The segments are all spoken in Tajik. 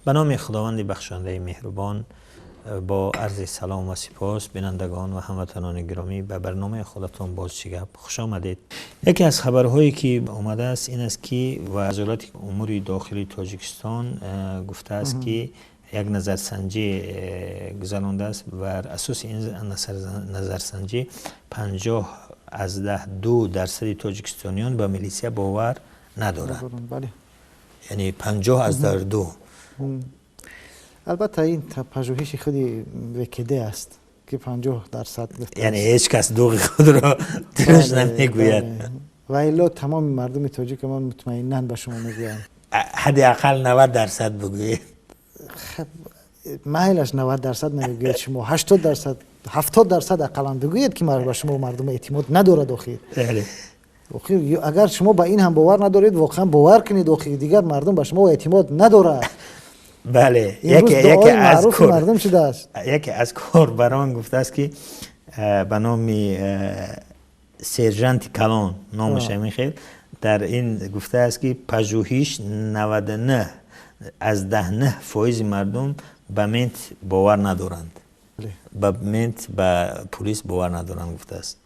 Ба номи Худованди бахшандаи меҳрубон, бо арзи салом ва сипос, бинандагон ва ҳамватанони гиромӣ, ба барномаи худатон «Боз чӣ гап» хуш омадед. Яке аз хабарҳое ки омадааст, ин аст, ки Вазорати умури дохилии Тоҷикистон гуфтааст, ки як назарсанҷӣ гузарондааст. Бар асоси ин назарсанҷӣ 50,2% тоҷикистониён ба милисия бовар надоранд. Яъне 50,2. Албатта, ин пажӯҳиши худи ВКД аст, ки 50%. Яъне ҳеҷ кас дуғи худро дурушт намегӯяд. Ва илло тамоми мардуми тоҷик, ман мутмаинан ба шумо мегӯям. Ҳадди ақал 90% бигӯед. Майлаш, 90% намегӯяд, шумо 80%, 70% ақаллан бигӯед, ки ба шумо мардум эътимод надорад. Охир агар шумо ба ин ҳам бовар надоред, воқеан бовар кунед, охир дигар мардум ба шумо эътимод надорад. Бале. Яке аз мардум шудааст. Яке аз корбарон гуфтааст, ки ба номи сержанти калон, номаш ҳамин хел, дар ин гуфтааст, ки пажӯҳиш 99,9% мардум ба мент бовар надоранд, ба мент, ба пулис бовар надоранд, гуфтааст.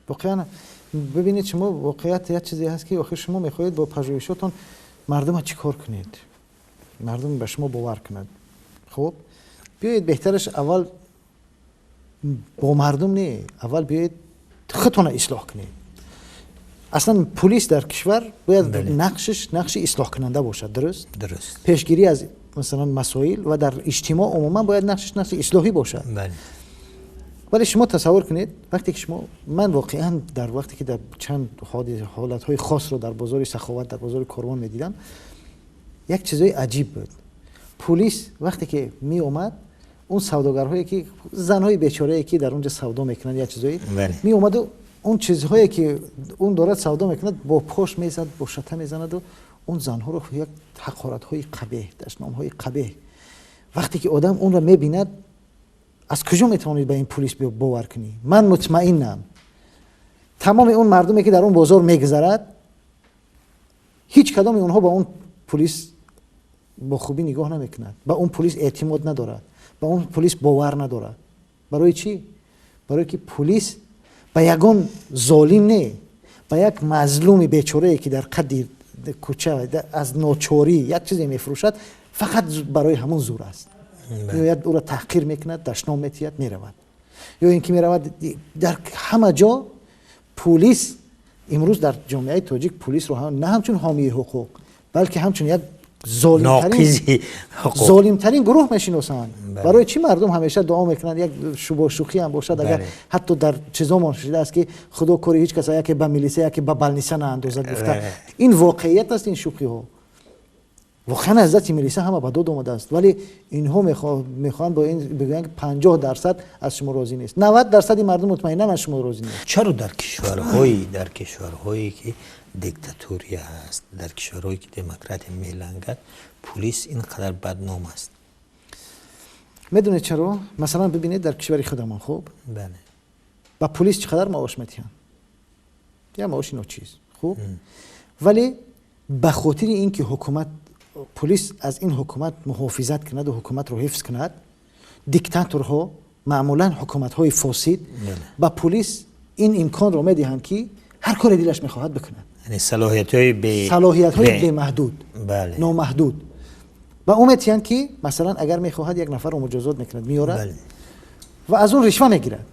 Воқеан, бибинед, шумо воқеият як чизе ҳаст, ки охир шумо мехоҳед бо пажӯҳишотон мардума чӣ кор кунед, мардум ба шумо бовар кунад? Хуб, биёед, беҳтараш аввал бо мардум не, аввал биёед, худтона ислоҳ кунед. Аслан пулис дар кишвар бояд нақшаш нақши ислоҳкунанда бошад, дуруст? Дуруст. Пешгирӣ аз, масалан, масоил ва дар иҷтимоъ умуман бояд нақшаш нақши ислоҳӣ бошад. Вале шумо тасаввур кунед, вақте ки шумо, ман воқеан дар вақте ки дар чанд ҳолатҳои хосро дар бозори Саховат, дар бозори Корвон медидам, як чизои аҷиб буд. Пулис вақте ки меомад, он савдогарҳое ки, занҳои бечорае ки дар он ҷо савдо мекунанд, як чизое меомаду он чизҳое ки он дорад савдо мекунад, бо пош мезад, бо шата мезанаду он занҳоро як ҳақоратҳои қабеҳ, дашномҳои қабеҳ. Вақте ки одам онро мебинад, аз куҷо метавонед ба ин пулис бовар кунӣ? Ман мутмаинам, тамоми он мардуме ки дар он бозор мегузарад, ҳеҷ кадоми онҳо ба он пулис бо хубӣ нигоҳ намекунад, ба он пулис эътимод надорад, ба он пулис бовар надорад. Барои чӣ? Барое ки пулис ба ягон золим не, ба як мазлуми бечорае ки дар қадди кӯча аз ночорӣ як чизе мефурӯшад, фақат барои ҳамон зур аст. Меояд, ӯро таҳқир мекунад, дашном метиҳад, меравад. Ё ин ки меравад дар ҳама ҷо пулис. Имрӯз дар ҷомеаи тоҷик пулисро на ҳамчун ҳомии ҳуқуқ, балки ҳамчун як золимтарин гурӯҳ мешиносанд. Барои чӣ мардум ҳамеша дуо мекунанд, як шӯхӣ ҳам бошад, агар ҳатто дар чизомон шудааст, ки Худо кори ҳеҷ каса яке ба милиса, яке ба балниса наандозад, гуфта. Ин воқеият аст, ин шӯхиҳо. Воқеан аз дасти милиса ҳама ба дод омадааст, вале инҳо мехоҳанд бо ин бигӯянд, ки 50% аз шумо розӣ нест. 90%-и мардум мутмаинан аз шумо розӣ нест. Чаро дар кишварҳое ки диктатурия ҳаст, дар кишварҳое ки демократия мелангад, пулис ин қадар бадном аст? Медонед чаро? Масалан, бибинед, дар кишвари худамон, хуб, ба пулис чӣ қадар маош медиҳанд? Як маоши ночиз, хуб, вале ба хотири ин ки ҳукумат, пулис аз ин ҳукумат муҳофизат кунаду ҳукуматро ҳифз кунад, диктаторҳо, маъмулан ҳукуматҳои фосид, ба пулис ин имконро медиҳанд, ки ҳар коре дилаш мехоҳад бикунад. Салоҳиятҳои Салоҳиятҳои бемаҳдуд, номаҳдуд ба ӯ метиҳанд, ки масалан, агар мехоҳад, як нафарро муҷозот мекунад, меорад ва аз он ришва мегирад.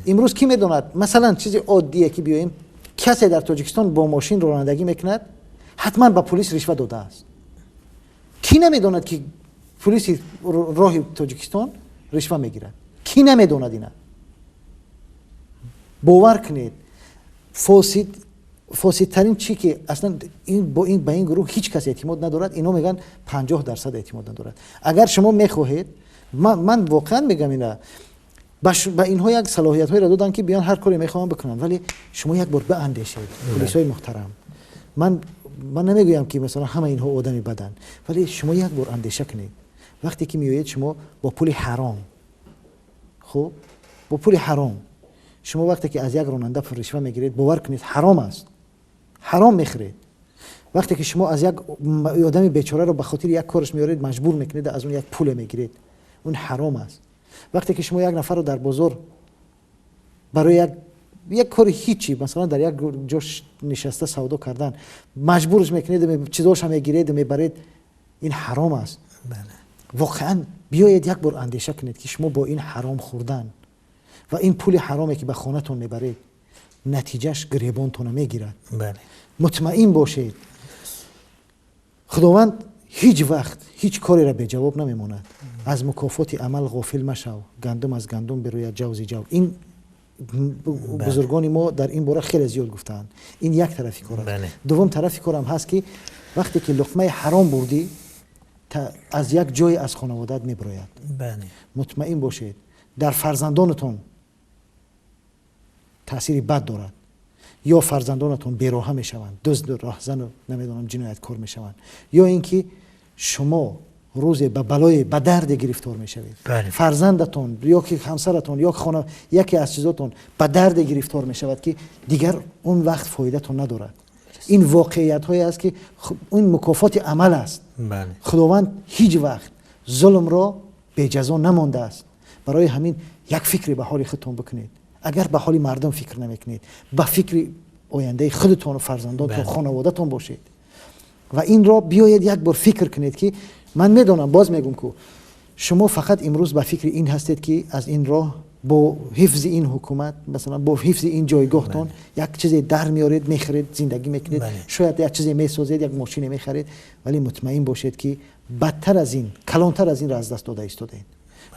Имрӯз кӣ медонад, масалан, чизи оддие ки биёем, касе дар Тоҷикистон бо мошин ронандагӣ мекунад, ҳатман ба пулис ришва додааст. Кӣ намедонад, ки пулиси роҳи Тоҷикистон ришва мегирад? Кӣ намедонад ина? Бовар кунед, фосид, фосидтарин чӣ ки аслан бо ин ба ин гурӯҳ ҳеҷ кас эътимод надорад. Ино мегӯянд, 50% эътимод надорад. Агар шумо мехоҳед, ман воқеан мегӯям, ина ба инҳо як салоҳиятҳоеро доданд, ки биён, ҳар коре мехоҳанд бикунанд. Вале шумо як бор баандешед, пулисҳои муҳтарам. Ман намегӯям, ки масалан ҳама инҳо одами баданд, вале шумо як бор андеша кунед. Вақте ки меоед шумо бо пули ҳаром, хуб, бо пули ҳаром, шумо вақте ки аз як ронанда ришва мегиред, бовар кунед, ҳаром аст, ҳаром мехӯред. Вақте ки шумо аз як одами бечораро ба хотири як кораш меоред, маҷбур мекунед, аз он як пуле мегиред, он ҳаром аст. Вақте ки шумо як нафарро дар бозор барои як кори ҳичи, масалан дар як ҷо нишаста савдо кардан, маҷбурш мекунед, чизоша мегиред, мебаред, ин ҳаром аст. Воқеан биёед як бор андеша кунед, ки шумо бо ин ҳаром хӯрдан ва ин пули ҳароме ки ба хонатон мебаред, натиҷаш гиребонтона мегирад. Мутмаин бошед, Худованд ҳеҷ вақт ҳеҷ кореро беҷавоб намемонад. Аз мукофоти амал ғофил машав, гандум аз гандум бирӯяд, ҷавзи ҷав. Ин бузургони мо дар ин бора хеле зиёд гуфтаанд. Ин як тарафи кор аст. Дуввум тарафи корам ҳаст, ки вақте ки луқмаи ҳаром бурдӣ, аз як ҷое аз хонаводаат мебирояд. Мутмаин бошед, дар фарзандонатон таъсири бад дорад, ё фарзандонатон бероҳа мешаванд, дузду роҳзану намедонам ҷинояткор мешаванд, ё ин ки шумо рӯзе ба балое, ба дарде гирифтор мешавед. Фарзандатон ё ки ҳамсаратон ё хона, яке аз чизотон ба дарде гирифтор мешавад, ки дигар он вақт фоидатон надорад. Ин воқеиятҳое аст, ки ин мукофоти амал аст. Худованд ҳеҷ вақт зулмро беҷазо намондааст. Барои ҳамин як фикре ба ҳоли худтон бикунед. Агар ба ҳоли мардум фикр намекунед, ба фикри ояндаи худатону фарзандонтон, хонаводатон бошед ва инро биёед як бор фикр кунед, ки ман медонам, боз мегӯм, ку шумо фақат имрӯз ба фикри ин ҳастед, ки аз ин роҳ бо ҳифзи ин ҳукумат, масалан бо ҳифзи ин ҷойгоҳтон як чизе дар меоред, мехӯред, зиндагӣ мекунед, шояд як чизе месозед, як мошине мехаред, вале мутмаин бошед, ки бадтар аз ин, калонтар аз инро аз даст дода истодаед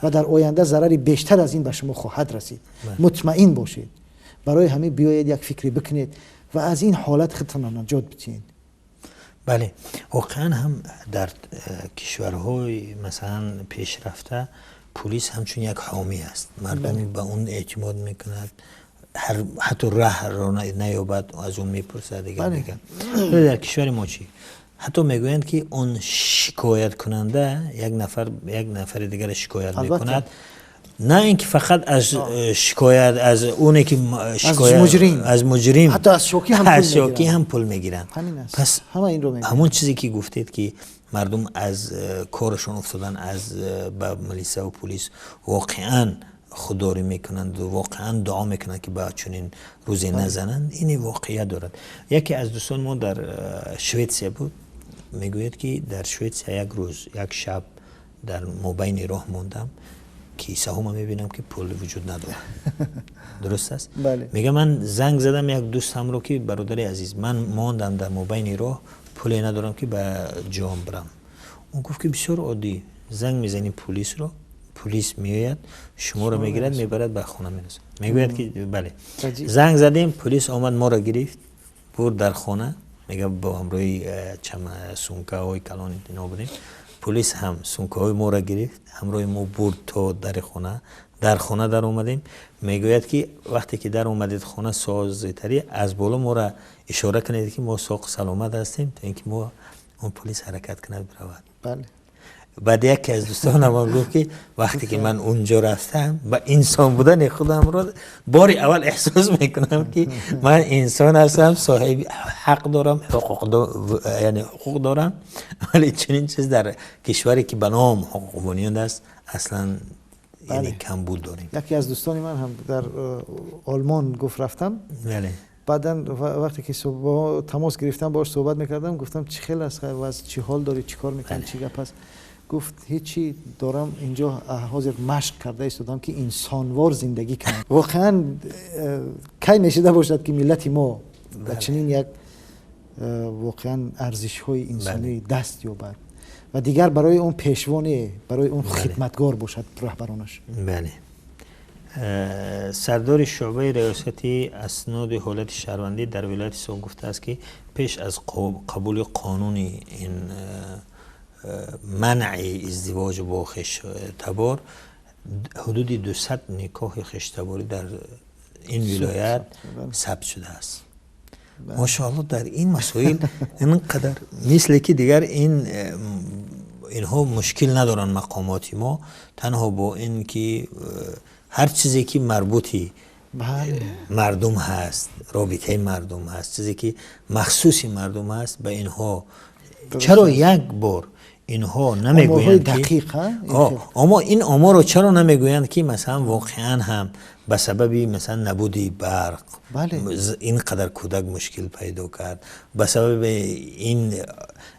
ва дар оянда зарари бештар аз ин ба шумо хоҳад расид. Мутмаин бошед. Барои ҳамин биёед як фикре бикунед ва аз ин ҳолат худтонро наҷот бидиҳед. Бале, воқеан ҳам дар кишварҳои масалан пешрафта пулис ҳамчун як ҳомӣ аст. Мардум ба он эътимод мекунад, ҳатто раҳро наёбад, аз он мепурсад, дигар дигар. Дар кишвари мо чӣ? Ҳатто мегӯянд, ки он шикояткунанда, як нафар як нафари дигарро шикоят мекунад, на ин ки фақат аз шикоят аз оне ки аз муҷрим, ҳатто аз шокӣ ҳам пул мегиранд. Пас ҳамон чизе ки гуфтед, ки мардум аз корашон уфтодан, аз ба милисаву пулис воқеан худдорӣ мекунанд, воқеан дуо мекунанд, ки ба чунин рӯзе назананд, ин воқеият дорад. Яке аз дӯстони мо дар Шветсия буд, мегӯяд, ки дар Шветсия як рӯз, як шаб дар мобайни роҳ мондам, кисаҳома мебинам, ки пул вуҷуд надорад. Дуруст аст? Мега, ман занг задам як дӯстамро, ки бародари азиз, ман мондам дар мобайни роҳ, пуле надорам, ки ба ҷом бирам. Он гуфт, ки бисёр оддӣ, занг мезанӣ пулисро, пулис меояд, шуморо мегирад, мебарад, ба хона мерасад. Мегӯяд, ки бале, занг задем, пулис омад, моро гирифт, бурд дар хона. Мега, бо ҳамроҳи сумкаҳои калони ино будем, пулис ҳам сумкаҳои моро гирифт, ҳамроҳи мо бурд то дари хона. Дар хона даромадем. Мегӯяд, ки вақте ки дар омадед хона, созитарӣ аз боло моро ишора кунед, ки мо соқ саломат ҳастем, то ин ки мо он пулис ҳаракат кунад, биравад. Баъд яке аз дӯстонам гуфт, ки вақте ки ман унҷо рафтам, ба инсон будани худамро бори аввал эҳсос мекунам, ки ман инсон ҳастам, соҳиби ҳақ дорам, яъне ҳуқуқ дорам. Вале чунин чиз дар кишваре, ки ба ном ҳуқуқбунёд аст, аслан яъне камбуд дорем. Яке аз дӯстони ман ҳам дар Олмон гуфт, рафтам, баъдан вақте ки тамос гирифтам, бош суҳбат мекардам, гуфтам, чӣ хел аст вазъ, чӣ ҳол дорӣ, чӣ кор мекунӣ, чӣ гап аст? Гуфт, ҳечи, дорам инҷо ҳозир машқ карда истодам, ки инсонвор зиндагӣ кунам. Воқеан кай мешида бошад, ки миллати мо ба чунин як воқеан арзишҳои инсонӣ даст ёбад ва дигар барои он пешво не, барои он хидматгор бошад раҳбаронаш. Бале. Сардори шӯъбаи риёсати асноди ҳолати шаҳрвандӣ дар вилояти Суғд гуфтааст, ки пеш аз қабули қонуни ин манъи издивоҷ бо хештабор, ҳудуди 200 никоҳи хештаборӣ дар ин вилоят сабт шудааст. Мошоалло, дар ин масоил ин қадар мисле ки дигар инҳо мушкил надоранд мақомоти мо, танҳо бо ин ки ҳар чизе ки марбути мардум ҳаст, робитаи мардум ҳаст, чизе ки махсуси мардум аст, ба инҳо чаро як бор инҳо намегӯянд ки аммо ин оморро чаро намегӯянд ки масалан воқеан ҳам ба сабаби масалан набуди барқ ин қадар кӯдак мушкил пайдо кард, ба сабаби ин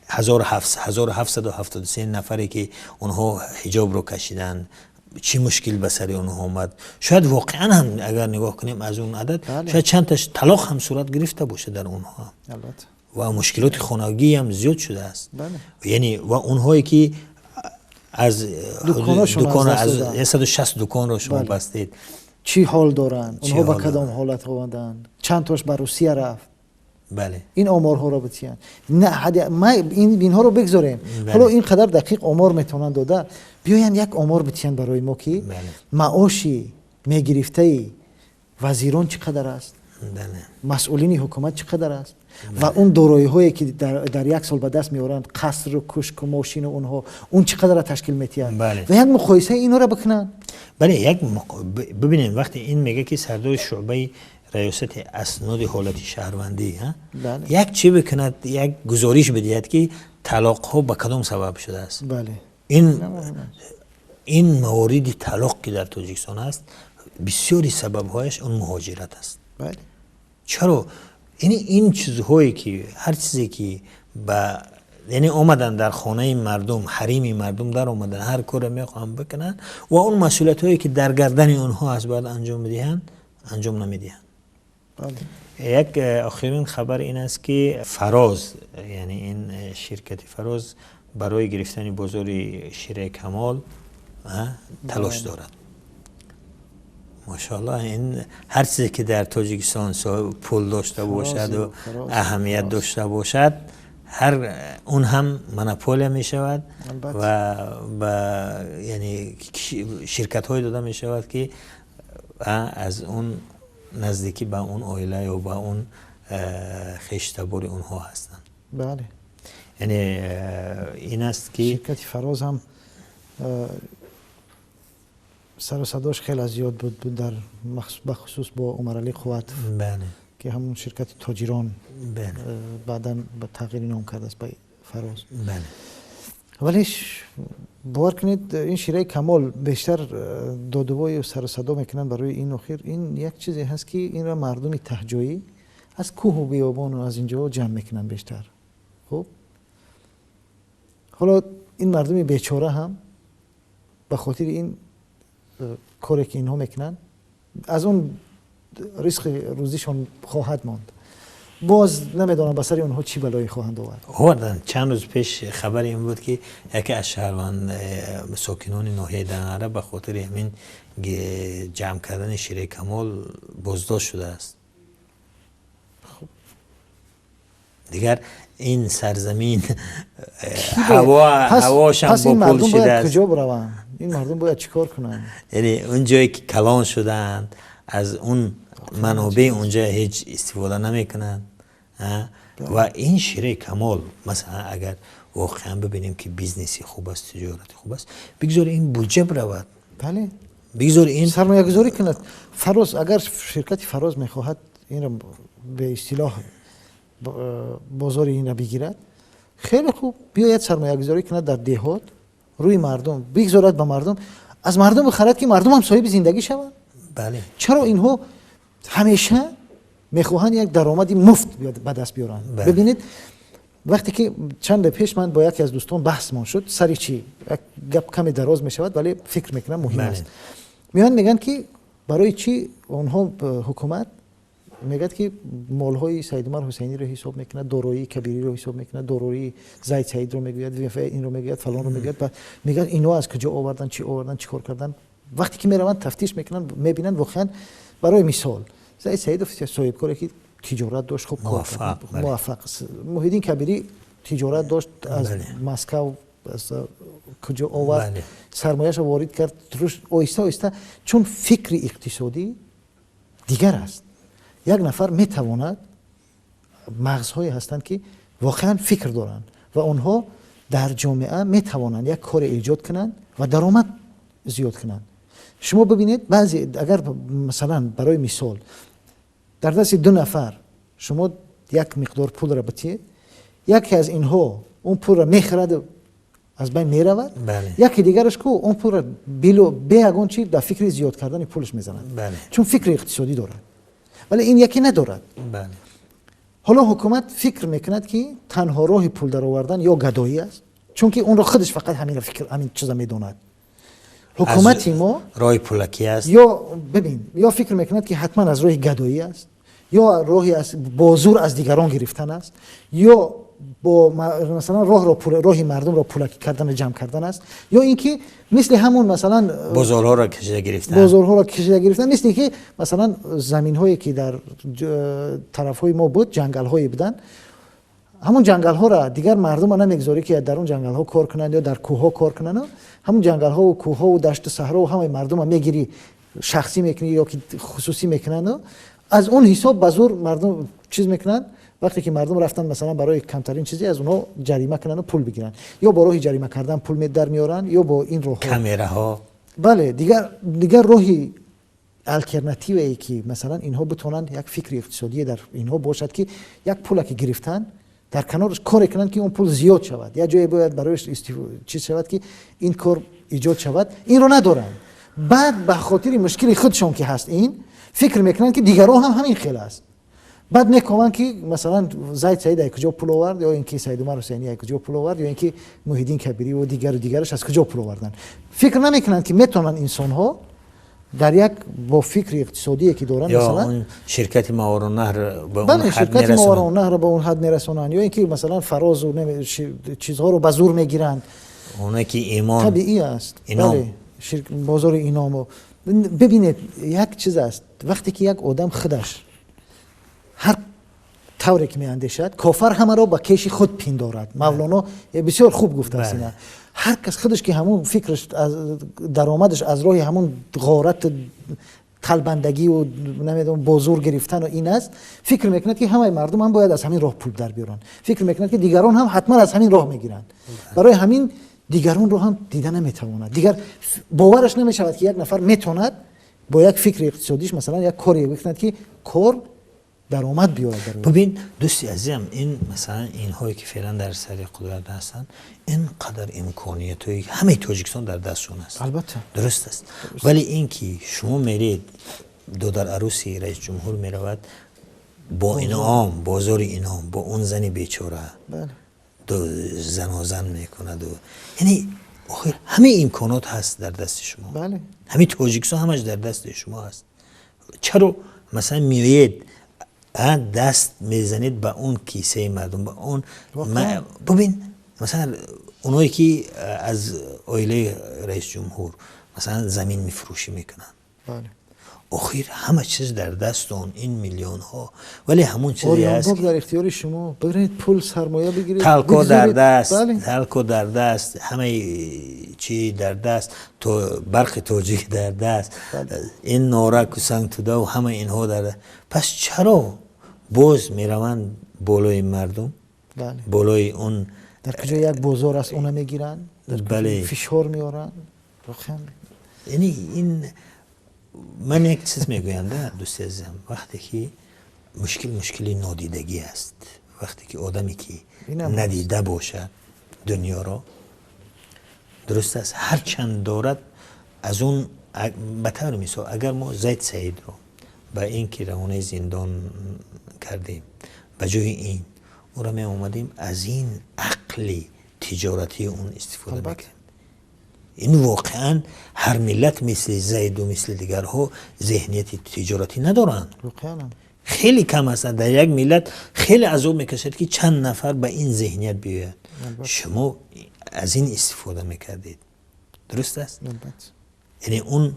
1773 нафаре ки онҳо ҳиҷобро кашиданд чӣ мушкил ба сари онҳо омад. Шояд воқеан ҳам агар нигоҳ кунем аз он адад шояд чанд таш талоқ ҳам сурат гирифта бошад дар онҳо ва мушкилоти хонагӣ ҳам зиёд шудааст. Яъне ва онҳое ки аз дукон аз 160 дуконро шумо бастед чӣ ҳол доранд, онҳо ба кадом ҳолат омаданд, чанд тош ба Русия рафт. Бале, ин оморҳоро битиянд. На, ма инҳоро бигзорем. Ҳоло ин қадар дақиқ омор метавонанд дода, биёянд як омор битиянд барои мо ки маоши мегирифтаи вазирон чӣ қадар аст, масъулини ҳукумат чӣ қадар аст ва он дороиҳое ки дар як сол ба даст меоранд, қасру кушку мошину онҳо, он чӣ қадарро ташкил метиҳанд ва як муқоисаи инҳоро бикунанд. Бале, як бибинем вақте ин мега ки сардори шӯъбаи раёсати асноди ҳолати шаҳрвандӣ як чӣ бикунад, як гузориш бидиҳад ки талоқҳо ба кадом сабаб шудааст. Ин мавориди талоқ ки дар Тоҷикистон аст, бисёри сабабҳояш он муҳоҷират аст. Чаро ин чизҳое ки ҳар чизе ки ба яъне омаданд дар хонаи мардум, ҳарими мардум дар омаданд, ҳар корро мехоҳанд бикунанд ва он масъулиятҳое ки дар гардани онҳо аст бояд анҷом бидиҳанд, анҷом намедиҳанд. Як охирин хабар ин аст ки Фароз, яъне ин ширкати Фароз барои гирифтани бозори Шираи Камол талош дорад. Машоаллоҳ, ин ҳар чизе ки дар Тоҷикистон пул дошта бошад ва аҳамият дошта бошад, ҳар он ҳам монополия мешавад ва ба яъне ширкатҳое дода мешавад ки аз он наздикӣ ба он оила ё ба он хештабори онҳо ҳастанд. Бале, яъне ин аст ки ширкати Фароз ҳам сару садош хеле зиёд буд дар бахусус бо Умаралӣ Қувватов, ки ҳамон ширкати тоҷирон баъдан ба тағйири ном кардааст ба Фароз. Вале бовар кунед, ин Шираи Камол бештар додувою сару садо мекунанд барои ин охир. Ин як чизе ҳаст ки инро мардуми таҳҷоӣ аз кӯҳу биёбону аз инҷо ҷамъ мекунанд бештар. Хуб, ҳоло ин мардуми бечора ҳам ба хотири ин коре ки инҳо мекунанд аз он ризқи рӯзишон хоҳад монд. Боз намедонам ба сари онҳо чӣ балое хоҳанд овард. Оварданд. Чанд рӯз пеш хабари ин буд ки яке аз шаҳрванд сокинони ноҳияи Данғара ба хотири ҳамин ҷамъ кардани Шираи Камол боздошт шудааст. Дигар ин сарзамин ҳавошам бо пул шудааст. Куҷо бираванд? Ин мардум бояд чӣ кор кунанд? Яъне он ҷое ки калон шудаанд, аз он манобеи онҷа ҳеҷ истифода намекунанд. Ва ин Шираи Камол масалан агар воқеан бибинем ки бизнеси хуб аст, тиҷорати хуб аст, бигзор ин буҷа биравад. Бале, бигзор ин сармоягузорӣ кунад. Фароз, агар ширкати Фароз мехоҳад инро бе истилоҳ бозори инро бигирад, хеле хуб, биёяд сармоягузорӣ кунад дар деҳот, рӯи мардум бигзорад, ба мардум, аз мардум бихарад ки мардум ҳам соҳиби зиндагӣ шаванд. Бале, чаро инҳо ҳамеша мехоҳанд як даромади муфт ба даст биёранд? Бибинед, вақте ки чанде пеш ман бо яке аз дӯстон баҳсмон шуд сари чӣ, як гап каме дароз мешавад, вале фикр мекунам муҳим аст. Меоянд мегӯянд ки барои чӣ онҳо ҳукумат мегӯяд ки молҳои Саидумар Ҳусайниро ҳисоб мекунад, дороии Кабириро ҳисоб мекунад, дороии Зайд Саидро мегӯяд, инро мегӯяд, фалонро мегӯяд, ва мегӯяд инҳо аз куҷо овардан, чӣ овардан, чӣ кор кардан. Вақте ки мераванд тафтиш мекунанд, мебинанд воқеан барои мисол Зайд Саидов соҳибкоре ки тиҷорат дошт, хуб кор кард, муваффақ. Муҳиддин Кабирӣ тиҷорат дошт, аз Москав аз куҷо овард, сармояшро ворид кард, оҳиста оҳиста, чун фикри иқтисодӣ дигар аст. Як нафар метавонад, мағзҳое ҳастанд ки воқеан фикр доранд ва онҳо дар ҷомеа метавонанд як коре эҷод кунанд ва даромад зиёд кунанд. Шумо бибинед, баъзе агар масалан барои мисол дар дасти ду нафар шумо як миқдор пулро битиед, яке аз инҳо он пулро мехӯрад, аз байн меравад, яке дигараш ку он пулро бе ягон чи дар фикри зиёд кардани пулаш мезанад, чун фикри иқтисодӣ дорад, вале ин яке надорад. Ҳоло ҳукумат фикр мекунад, ки танҳо роҳи пул даровардан ё гадоӣ аст, чунки онро худаш фақат ҳамин фикр, ҳамин чиза медонад. Ҳукумати мо роҳи пулакӣ аст. Ё бибин, ё фикр мекунад, ки ҳатман аз роҳи гадоӣ аст, ё роҳи бо зур аз дигарон гирифтан аст, ё бо масалан роҳи мардумро пулакӣ кардан, ҷамъ кардан аст, ё ин ки мисли ҳамон масалан бозорҳоро кашида гирифтан, бозорҳоро кашида гирифтан, мисли ки масалан заминҳое ки дар тарафҳои мо буд, ҷангалҳое буданд, ҳамон ҷангалҳоро дигар мардумро намегузорӣ, ки дар он ҷангалҳо кор кунанд ё дар кӯҳҳо кор кунанд. Ҳамон ҷангалҳову кӯҳҳову дашту саҳрову ҳамаи мардумро мегирӣ, шахсӣ мекунӣ ё ки хусусӣ мекунанд, аз он ҳисоб ба зур мардум чиз мекунанд. Вақте ки мардум рафтанд, масалан барои камтарин чизе аз онҳо ҷарима кунанду пул бигиранд, ё бо роҳи ҷарима кардан пул дар меоранд, ё бо ин роҳҳо, камераҳо. Бале, дигар роҳи алтернативае ки масалан инҳо битонанд, як фикри иқтисодие дар инҳо бошад, ки як пуле ки гирифтанд, дар канораш коре кунанд, ки он пул зиёд шавад, як ҷое бояд барояш чиз шавад, ки ин кор эҷод шавад, инро надоранд. Баъд ба хотири мушкили худшон ки ҳаст, ин фикр мекунанд, ки дигарон ҳам ҳамин хел аст. Баъд мекоманд, ки масалан Зайд Саид аз куҷо пул овард, ё ин ки Саидумар Ҳусайнӣ аз куҷо пул овард, ё ин ки Муҳиддин Кабириву дигару дигараш аз куҷо пул оварданд. Фикр намекунанд, ки метавонанд инсонҳо дар як бо фикри иқтисодие ки доранд, масалан ширкати Мовароуннаҳр ба он ҳад, ширкати Мовароуннаҳрро ба он ҳад мерасонанд, ё ин ки масалан фарозу чизҳоро ба зур мегиранд. Оне ки имон табиӣ аст, бале, бозори иному. Бибинед, як чиз аст: вақте ки як одам худаш ҳар тавре ки меандешад, кофар ҳамаро ба кеши худ пиндорад. Мавлоно бисёр хуб гуфтааст ина. Ҳар кас худаш ки ҳамун фикраш, даромадаш аз роҳи ҳамун ғорат, талбандагиву намедонам бо зур гирифтану ин аст, фикр мекунад, ки ҳамаи мардум ҳам бояд аз ҳамин роҳ пул дар биёранд. Фикр мекунад, ки дигарон ҳам ҳатман аз ҳамин роҳ мегиранд. Барои ҳамин дигаронро ҳам дида наметавонад. Дигар бовараш намешавад, ки як нафар метавонад бо як фикри иқтисодиш масалан як коре бикунад, ки кор даромад биёрад. Бибин, дӯсти азизам, ин масалан инҳое ки феълан дар сари қудрат ҳастанд, ин қадар имкониятҳои ҳамаи Тоҷикистон дар дастшон аст. Албатта. Дуруст аст, вале ин ки шумо меред, додар арӯси раисҷумҳур меравад бо инъом, бозори инъом, бо он зани бечора занозан мекунаду, яъне охир ҳамаи имконот ҳаст дар дасти шумо, ҳамин Тоҷикистон ҳамаш дар дасти шумо ҳаст. Чаро масалан меоед, даст мезанед ба он кисаи мардум, ба он? Бубин, масалан оное ки аз оилаи раисҷумҳур масалан замин мефурӯшӣ мекунанд, охир ҳама чиз дар дастон, ин миллионҳо, вале ҳамон чизе аст дар ихтиёри шумо. Биред, пул сармоя бигиред. Талко дар даст, талко дар даст, ҳамаи чи дар даст, Барқи Тоҷик дар даст, ин Нораку, Сангтудаву ҳама инҳо дар. Пас чаро боз мераванд болои мардум, болои он? Дар куҷо як бозор аст, она мегиранд, фишор меоранд. Яъне ин ман як чиз мегӯям да, дӯсти азизам: вақте ки мушкил мушкили нодидагӣ аст, вақте ки одаме ки надида бошад дунёро, дуруст аст, ҳарчанд дорад аз он. Ба таври мисол, агар мо Зайд Саидро ба ин ки равонаи зиндон кардем, ба ҷои ин ӯро меомадем, аз ин ақли тиҷоратии он истифода мекардем. Ин воқеан ҳар миллат мисли Зайду мисли дигарҳо зеҳнияти тиҷоратӣ надоранд, хеле кам ҳастанд. Дар як миллат хеле азоб мекашад, ки чанд нафар ба ин зеҳният биёяд. Шумо аз ин истифода мекардед, дуруст аст? Яъне он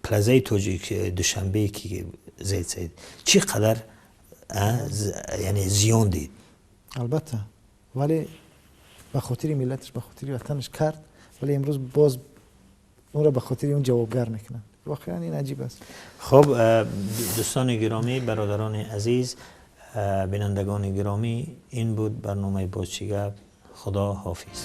плазаи тоҷик Душанбе ки Зайд Саид чӣ қадар, яъне зиён дид. Албатта, вале ба хотири миллаташ, ба хотири ватанаш кард, вале имрӯз боз онро ба хотири он ҷавобгар мекунанд. Воқеан ин аҷиб аст. Хуб, дӯстони гиромӣ, бародарони азиз, бинандагони гиромӣ, ин буд барномаи «Боз чӣ гап». Худо ҳофиз.